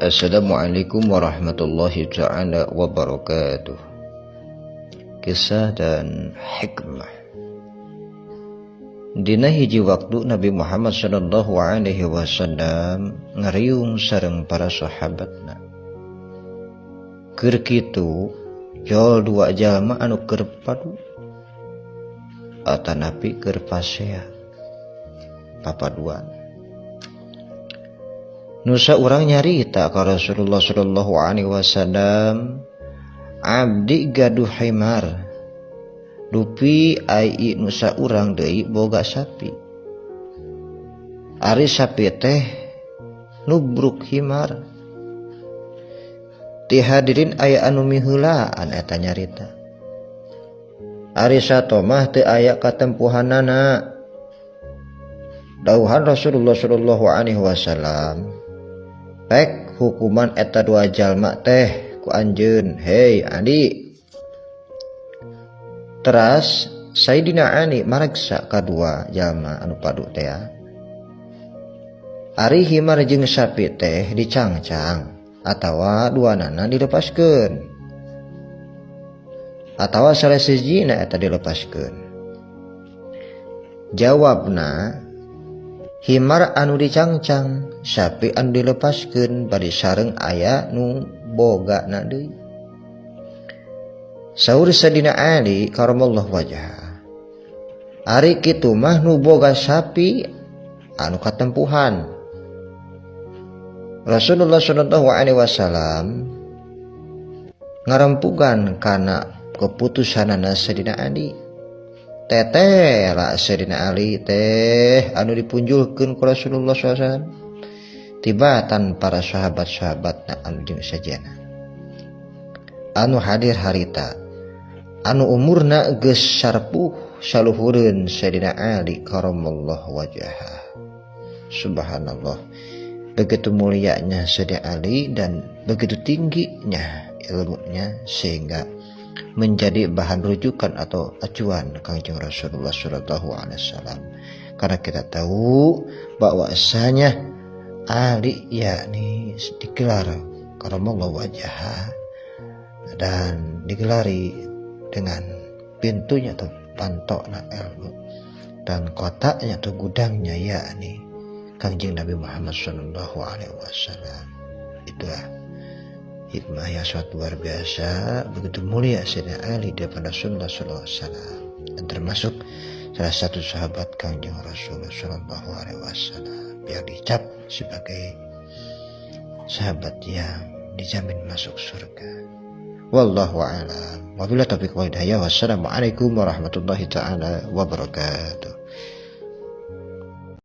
Assalamualaikum warahmatullahi ta'ala wabarakatuh. Kisah dan hikmah. Dina hiji waktu Nabi Muhammad sallallahu alaihi wasallam ngariung sareng para sahabatna. Keur kitu jol dua jalma anu keur padu atanapi keur pasea papaduan. Nusa urang nyarita ka Rasulullah sallallahu alaihi wasallam, abdi gaduh himar dupi ai nusa urang deui boga sapi. Ari sapi teh nubruk himar. Ti hadirin aya anu miheulaan eta nyarita. Ari satomah teu aya katempuhanana. Dauhan Rasulullah sallallahu alaihi wasallam, pek hukuman eta dua jalma teh ku anjeun, hei Ali. Teras Sayyidina Ali mareksa kadua jalma anu padu teh. Ari himar jeung sapi teh dicangcang atawa duanana dilepaskeun atawa salah sijina eta dilepaskeun. Jawabna, himar anu dicangcang, sapi anu dilepaskeun bari sareng aya nu bogana deui. Saur Sayyidina Ali karamallahu wajhah, ari kitu mah nu boga sapi anu katempuhan. Rasulullah sallallahu alaihi wasallam ngarempugan kana keputusanana Sayyidina Ali. Teteh lah Sayyidina Ali teh anu dipunjulkeun ku Rasulullah sallallahu alaihi wasallam tibatan para sahabat-sahabatna anu jeung sajena anu hadir harita anu umurna geus sarpuh saluhureun Sayyidina Ali karamallahu wajhah. Subhanallah, begitu mulianya Sayyidina Ali dan begitu tingginya ilmunya sehingga menjadi bahan rujukan atau acuan Kangjeng Rasulullah sallallahu alaihi wasallam. Karena kita tahu bahwasanya Ali yakni digelar karamallahu wajhah dan digelari dengan pintunya atau pantokna ilmu dan kotaknya atau gudangnya yakni Kangjeng Nabi Muhammad sallallahu alaihi wasallam. Itulah hikmah yang sangat luar biasa, begitu mulia Sayyidina Ali daripada Rasulullah sallallahu alaihi wasallam dan termasuk salah satu sahabat Kangjeng Rasulullah sallallahu alaihi wasallam yang dicap sebagai sahabat yang dijamin masuk surga. Wallahu a'lam. Wabillahi taufiq wal hidayah. Wassalamualaikum warahmatullahi taala wabarakatuh.